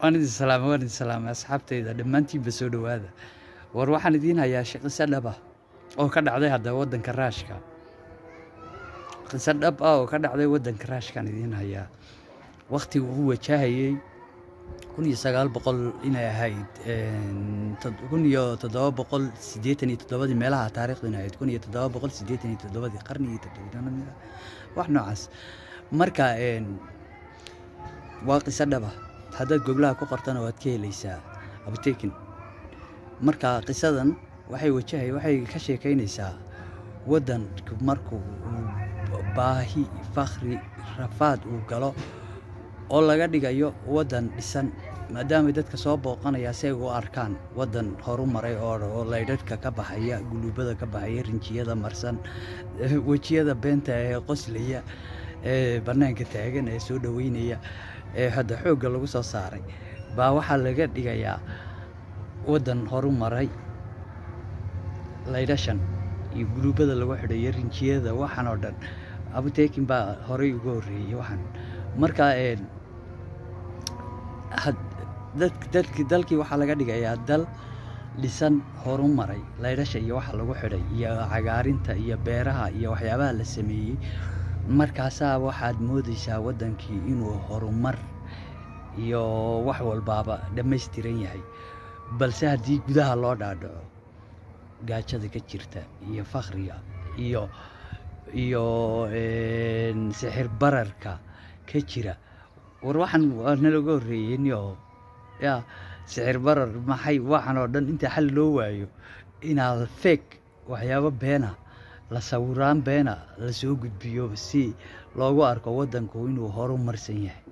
Waan idin salaamay, waan idin salaamay asxaabtayda dhammaantiinba, soo dhowaada. War waxaan idiin hayaa qiso dhab ah oo ka dhacday hadda waddanka Raashka. Qiso dhab ah oo ka dhacday waddanka Raashkaan idiin hayaa. Waqtiga uu wajahayay 1900 inay ahayd, 1787-dii meelaha taariikhdu inay ahayd, 1787-dii, qarnigii toddobaad, wax noocaas. Marka waa qiso dhab ah, haddaad Google-aha ku qortana waad ka helaysaa, Abutekin. Marka qisadan waxay wajahay, waxay ka sheekeynaysaa waddanku markuu uu baahi, fakhri, rafaad uu galo oo laga dhigayo waddan dhisan, maadaama dadka soo booqanaya si ay u arkaan waddan horu maray oo laydhadhka ka baxaya, guluubada ka baxaya, rinjiyada marsan, wejiyada beenta ee qoslaya ee bannaanka taagan ee soo dhoweynaya ee hadda xoogga lagu soo saaray, baa waxaa laga dhigayaa waddan horu maray. Laydhashan iyo guluubada lagu xidhay iyo rinjiyada, waxaan oo dhan Abutekin baa horay uga horreeyey waxaan. Marka dadki dalkii waxaa laga dhigayaa dal dhisan, horu maray. Laydhasha iyo waxa lagu xidhay iyo cagaarinta iyo beeraha iyo waxyaabaha la sameeyey, markaasaa waxaad moodaysaa waddankii inuu horumar iyo wax walbaaba dhammaystiran yahay. Balse haddii gudaha loo dhaadhaco, gaajada ka jirta iyo fakhriga iyo sixir bararka ka jira. War waxaan waa nalaga horreeyey niyo ya sixir barar maxay, waxan oo dhan inta xal loo waayo inaa fake, waxyaabo beena la sawiraan, beena la soo gudbiyo si loogu arko waddanku inuu horumarsan yahay.